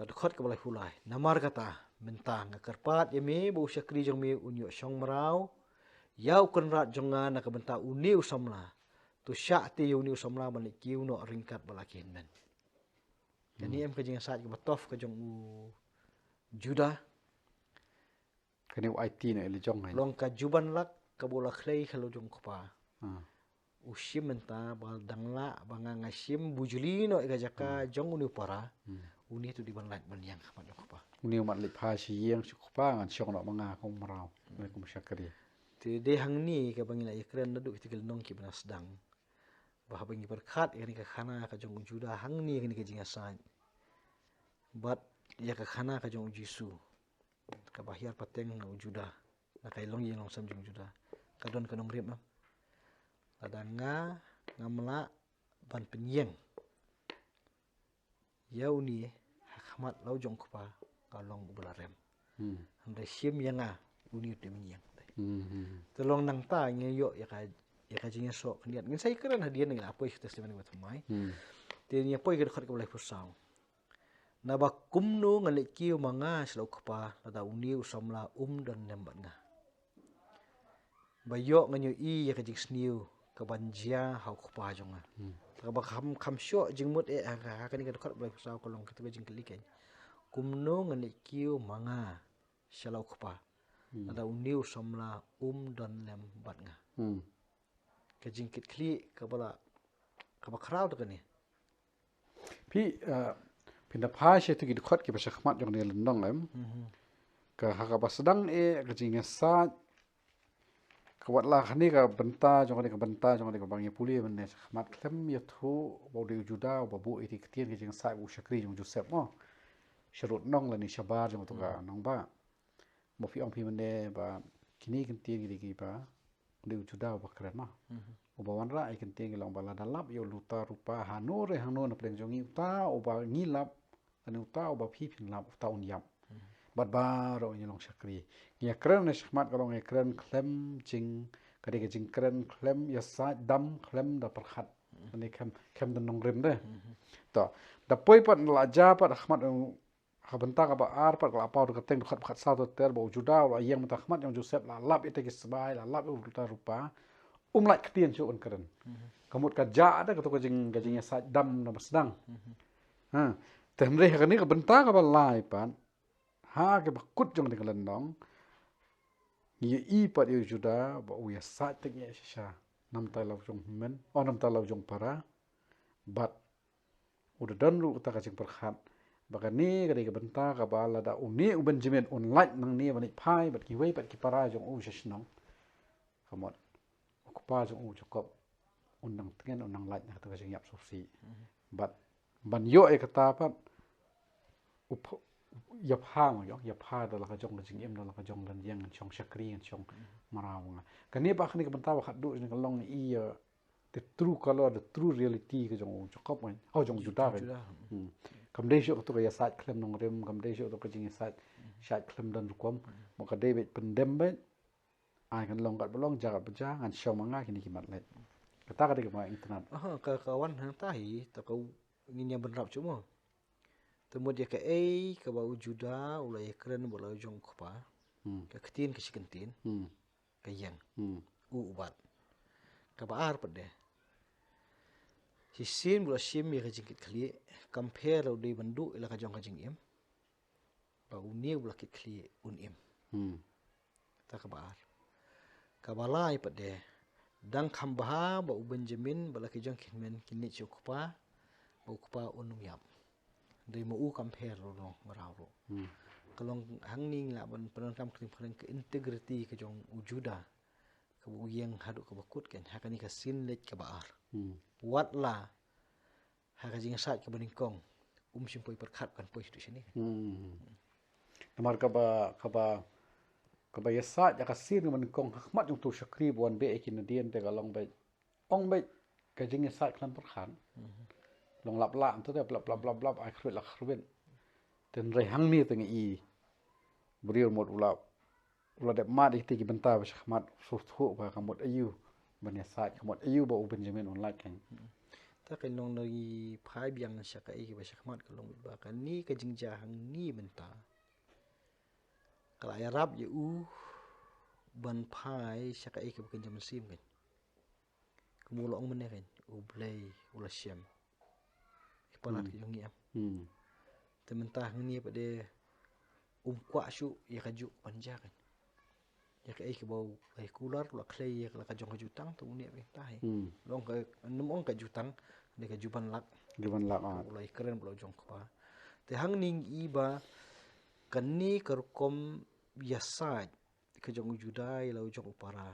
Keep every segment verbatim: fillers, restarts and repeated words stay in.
Dkhot kaba laiphew lai. Namar kata mynta nga kyrpad ïa me ba u shakri jong me un ïoh shong mraw ïa u kynrad jong nga na ka bynta une u samla. To shah te ïa une u samla ban leit kiew noh ryngkat bad la ki hynmen. Kane em ka jingïasaid kaba tough ka jong u Judah. Kane u aiti na ila jong hai. Long ka juban lak kaba u la khlei ha la jong u kpa. Ah. U shim mynta ba dang lah ba nga nga shim bujli noh ïa ka jaka jong une u para. Hmm. Une to dei ban lait ban ïeng ha khmat jong u kpa. Une u mat leit pha shi ïeng shi kpa ngan shong noh ma nga kum mraw. Hmm. Kum shakri. Te dei hangne kaba ngi la ïakren naduh kita ki lynnong kiba na sdang. Ba haba ngi pyrkhat ïa kane ka khana ka jong u Judah hangne kane ka jingïasaid. Bad ïa ka khana ka jong u Jisu. Kaba hiar pateng na u Judah. Na ka long ïing long sem jong u Judah. Ka don ka nongrim em. Lada nga ngam lah ban pynïeng ïa une ha khmat la u jong u kpa, nga long uba la rem. Hmm. Hynrei shim ïa nga une u te mynïeng. Hmm, hmm. Te long nangta ngi ïoh ïa ka, ïa ka jingïasoh khyndiat. Ngin sa ïakren hadien ngi la poi sha testimony ba thymmai. Hmm. Te ngi poi ka dkhot kaba laiphew saw. Naba kumno ngan leit kiew ma nga sha la u kpa lada une u samla um don lem bad nga. Ba ïoh ngan ïohi ïa ka jingsniew kaban jia ha u kpa jong nga. Hmm. Kaba kham, kham shoh jingmut eh ha, ha kane ka dkhot ba laiphew saw ka long kata ka jingkylli kein. Kumno ngan leit kiew ma nga sha la u kpa. Hmm. Lada une u samla um don lem bad nga. Hmm. Ka jingkitkhlieh kaba la, kaba khraw te kane. Phi, eh, phin da phai sha tu ki dkhot kiba sha khmat jong ne lynnong em. Mhm. Ka ha kaba sdang eh ka jingïasaid. Ka wat la kane ka bynta jong ne ka bynta jong ne kaba ngi pule mynne sha khmat khlem ïathuh ba u dei u Judah uba buh ïa ki ktien ka jingïasaid u shakri jong Joseph mo. Sharud nong lane shabar jong tu ka nongbah. Mo phi ong phi mynne ba kine ki ktien ki dei kiba dei u Judah uba kren ma. Mhm. Uba wanrah ïa ki ktien ki long ba lada lap ïa u luta rupa hano re hano na pdeng jong ngi uta uba ngi lap lane uta uba phi phin lap uta un ïap. Mhm. Bad baroh ngi long shakri. Ngi ïakren ne shakhmat ka long ïakren khlem jing ka dei ka jingkren khlem ïasaid dam khlem da pyrkhat. Mhm. Lane khlem, khlem da nongrim de. Mhm. To, da poi pat la ja pat ha khmat ha bynta kaba ar pat ka la paw da ka teng dkhot ba khatsaw ter ter ba u Judah u la ïeng mynta khmat jong Joseph la lap ïa ki sbai la lap ïa u luta rupa. Um lait ktien shuh ban kren. Mhm. Ka mut ka jah da kato ka jing, ka jingïasaid dam na ba sdang. Mhm. Ha. Te hynrei ha kane ka bynta kaba lai pat ha kaba kut jong ka lynnong ngi ïohi pat ïa u Judah ba u ïasaid teng ïa shisha. Namar la u jong hynmen, oh namar la u jong para. Bad u da don ruh kata ka jingpyrkhat ba kane ka dei ka bynta kaba lada une u Benjamin un lait nangne ban leit phai bad kiwei pat ki para jong u sha shnong. Ka mut u kpa jong u Jakob un nang tngen un nang lait na kata ka jingïap sngewsih. Mhm. Bad ban ïoh ïa kata pat u ph-, ïa pha mo ïoh ïa pha da la ka jong ka jingim da la ka jong lynñiang ngan shong shakri ngan shong mraw nga. Kane ba kane ka bynta ba khatduh jong ka long ïa the true color, the true reality ka jong u Jakob, eh, oh, jong u Judah, eh. Judah. Hmm. Kam dei shuh kato ka ïasaid khlem nongrim, kam dei shuh kato ka jingïasaid, said khlem don rukom. Mo ka dei beit pyndem beit. Ai kan long kat ba long, ja kat ba ja, ngan shong ma nga kine ki mat leit. Kata ka dei kaba internet. Aha, ka, ka wan hangta hi, ta ka u, ngin ïa bynrap shuh mo. Te mut ïa kaei kaba u Judah u la ïakren bad la u jong u kpa. Hmm. Ka ktien ka shi kyntien. Hmm. Ka ïeng. Hmm. U u bat. Kaba ar pat de. Shisien ba u la shim ïa ka jingkitkhlieh, kam pher la u dei ban duh ïa la ka jong ka jingim. Ba une u la kitkhlieh un im. Hmm. Ta kaba ar. Kaba lai pat de. Dang kham bha ba u Benjamin bad la ki jong ki hynmen kin leit sha u kpa, ba u kpa un ym ïap. Dei ma u kam pher ruh long mraw ruh. Hmm. Ka long hangne ngi lah ban pyndonkam ka jingpyrshang ka integrity ka jong u Judah. Kaba u ïeng haduh kaba kut kan ha kane ka sien leit kaba ar. Hmm. Wat la ha ka jingïasaid kaba nyngkong um shym poi pyrkhat kan poi shaduh shane. Hmm. Namar kaba, kaba, kaba ïasaid ha ka sien kaba nyngkong ha khmat jong uto u shakri ba wan beh ïa ki nadien te ka long beit. Ong beit ka jingïasaid khlem pyrkhat. Mhm. Long lap lah nto te lap lap lap lap ai khruit la khruit. Te hynrei hangne te ngi i briew mut u la u la dep mad ïa kita ki bynta ba shakhmat, sngewthuh ba ka mut aïu ban ïasaid, ka mut aïu ba u Benjamin un lait kan. Hmm. Ta ka long ngi phai biang sha kaei kaba shakhmat ka long bad ba kane ka jingjia hangne mynta ka la ïarap ïa u ban phai sha kaei kaba kynja mynsiem kan. Kumba u la ong mynne kan, U Blei u la shem. Ki palat ki jong ngi em. Te mynta hangne pat de um kwah shuh ïa kajuh ban jia kan. Ïa kaei kaba u la kular, u la khlei ïa ka la ka jong ka jutang, te u niah beit mynta hi. Long ka, nym ong ka jutang, de ka juban lak. Juban lak, ah. U la kren ba la jong kpa. Te hangne ngi i ba kane ka rukom ïasaid ka jong u Juda ïa la u jong u para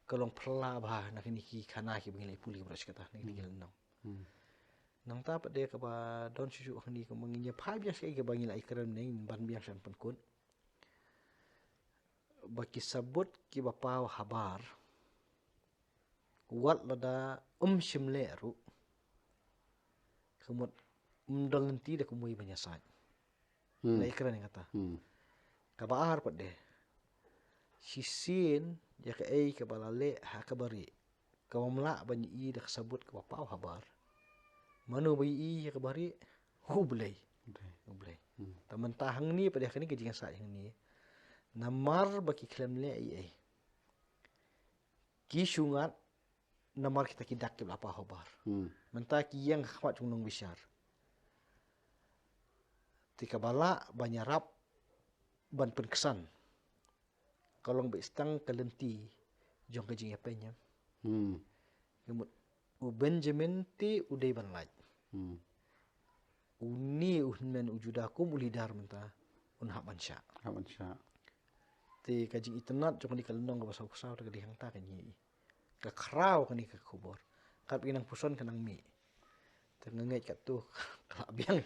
ka long phylla bha na kine ki khana kiba ngi la pule baroh shi katta na kine ki lynnong. Nangta pat de kaba don shuh shuh hangne kumba ngin ïa phai biang sha kaei kaba ngi la ïakren ne ngin ban biang sha pynkut. Ba ki sabut kiba paw habar wat lada um shym leh ruh, ka mut um don lynti da kumwei ban ïasaid. Hmm. La ïakren ïa kata. Hmm. Kaba ar pat de, shisien ïa kaei kaba la leh ha kaba rieh, kaba ym lah ban ïohi da ka sabut kaba paw habar. Mano ba ïohi ïa kaba rieh? U Blei. U Blei. U Blei. Hmm. Te mynta hangne pat de kane ka jingïasaid hangne, namar ba ki khlem leh ei ei, ki shu ngat namar kita ki dak kiba la paw habar. Hmm. Mynta ki ïeng ha khmat jong u nongbishar. Te kaba lah ban ïarap ban pynksan ka long beit tang ka lynti jong ka jingïapeiñ. Hmm. Ka mut u Benjamin te u dei ban lait. Hmm. Une u hynmen u Juda kum u leader mynta un hap ban shah. Hap ban shah. Te ka jingitynnad jong kane ka lynnong kaba saw ksaw te ka dei hangta ka ngi. Ka khraw kane ka khubor. Kat ki nang puson ka nang mih. Te nga ngeit katto ka la biang.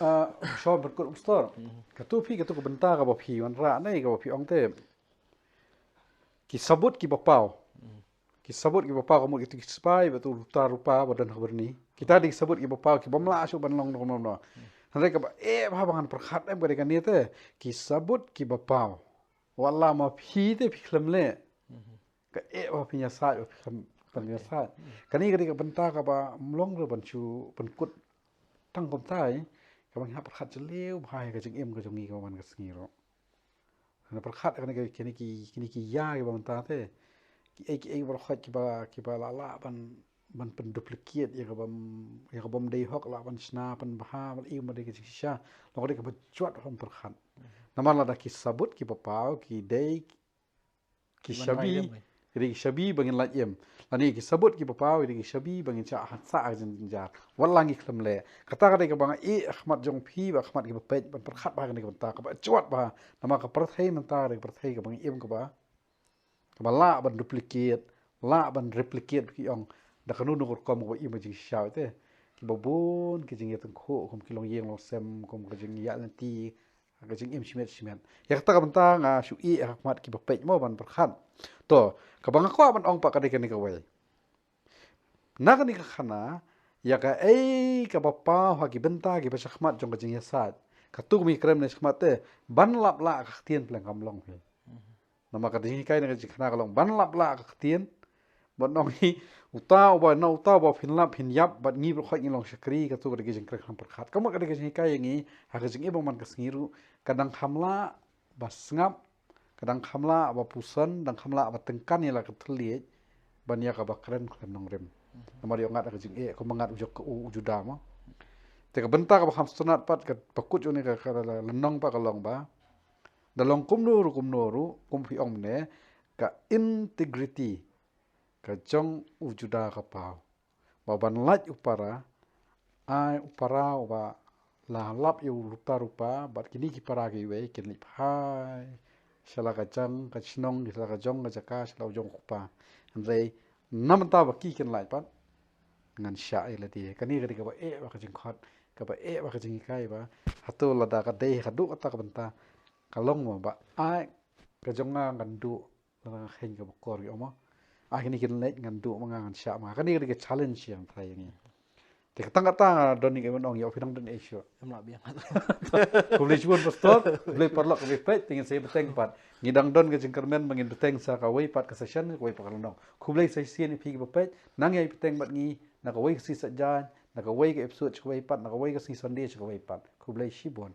Ah, shon pynkut u pastor. Hmm. Katto phi, katto ka bynta kaba phi wanrah ne kaba phi ong te. Ki sabut kiba paw. Hmm. Ki sabut kiba paw ka mut kito ki spy bad uta u rupa ba don ha ka byrni. Kita dei ki sabut kiba paw kiba ym lah shuh ban long noh noh noh. Hmm. Hynrei kaba eh bha ba ngan pyrkhat em ka dei kane te. Ki sabut kiba paw. Wat la ma phi te phi khlem leh. Hmm. Ka eh bha phin ïasaid, phi khlem, phin ïasaid. Hmm. Kane ka dei ka bynta kaba ym long ruh ban shu pynkut tang kumta, kaba ngi hap pyrkhat jylliew bha ïa ka jingim ka jong ngi kaba man ka sngi ruh. Ngi pyrkhat kane ka, kine ki, kine ki ïa kiba mynta te. Kiei kiei baroh kiba, kiba la lah ban, ban pynduplicate ïa kaba ym, ïa kaba ym dei hok, lah ban shna pynbha, ban ïoh ban dei ka jingshisha. Long ka dei kaba jot ban pyrkhat. Namar lada ki sabut kiba paw ki dei ki shabi, ki dei ki shabi ba ngin lait im. Lane ki sabut kiba paw, ki dei ki shabi ba ngin shah ha sah ha ka jynjar. Wat la ngi khlem leh. Kata ka dei kaba nga ïeh ha khmat jong phi bad ha khmat kiba peit ban pyrkhat bha kane ka bynta kaba jot bha. Namar ka pyrthei mynta ka dei ka pyrthei kaba ngi im kaba, kaba lah ban duplicate, lah ban replicate ki ong. Da kano kano ka rukom kaba im ha jingshisha te. Kiba bun ki jingïatyngkhuh kum ki longïing longsem, kum ka jingïaid lynti, ha ka jingim shimet shimet. Ïa kata ka bynta nga shu ïeh ha khmat kiba peit mo ban pyrkhat. To, kaba nga kwah ban ong pat ka dei kane kawei. Na kane ka khana, ïa kaei kaba paw ha ki bynta kiba shakhmat jong ka jingïasaid. Katto ngi kren ne shakhmat te, ban lap lah ka ktien pleng kam long hi. Namar ka jinghikai na ka jingkhana ka long ban lap lah ka ktien. Bad nong hi, uta uba, na uta uba phin lap phin ïap, bad ngi baroh ngi long shakri, katto ka dei ka jingkren kham pyrkhat. Ka mut ka dei ka jinghikai ïa ngi ha ka jingim ba man ka sngi ruh, ka dang kham lah ba sngap, ka dang kham lah ba puson, dang kham lah ba tyngkan ïa la ka thylliej ban ïa kaba kren khlem nongrim. Namar ïoh ngat ka jingeh, kumba ngat u jok u, u Juda mo. Te ka bynta kaba kham sngewtynnat pat kaba kut jong ne ka, ka lynnong pat ka long ba da long kumno ruh kumno ruh, kum phi ong mynne, ka integrity ka jong u Juda ka paw. Ba ban lait u para, ai u para uba la lap ïa u ruta rupa bad kine ki para kiwei kin leit phai sha la ka jong ka shnong, sha la ka jong ka jaka, sha la u jong u kpa. Hynrei na mynta ba ki kin lait pat, ngan shah ïa lade. Kane ka dei kaba eh bha ka jingkhot, kaba eh bha ka jinghikai ba hato lada ka dei haduh kata ka bynta ka long mo ba ai ka jong nga ngan duh, lada nga kheiñ kaba kor ïoh mo. Ah, kine kin leit ngan duh ma nga, ngan shah ma nga. Kane ka dei ka challenge ïa nga trai ïa ngi. Te ka tang kata nga don ïa ka ban ong ïa phi dang don issue. Em lah biang. Khublei shibun pastor, khublei paralok kiba peit, te ngin sa ïa bteng pat. Ngi dang don ka jingkyrmen ba ngin bteng sa kawei pat ka session, kawei pat ka lynnong. Khublei sa shisien ïa phi kiba peit, nang ïa bteng bad ngi na kawei ka sngi Saitjaiñ, na kawei ka episode sha kawei pat, na kawei ka sngi Sunday sha kawei pat. Khublei shibun.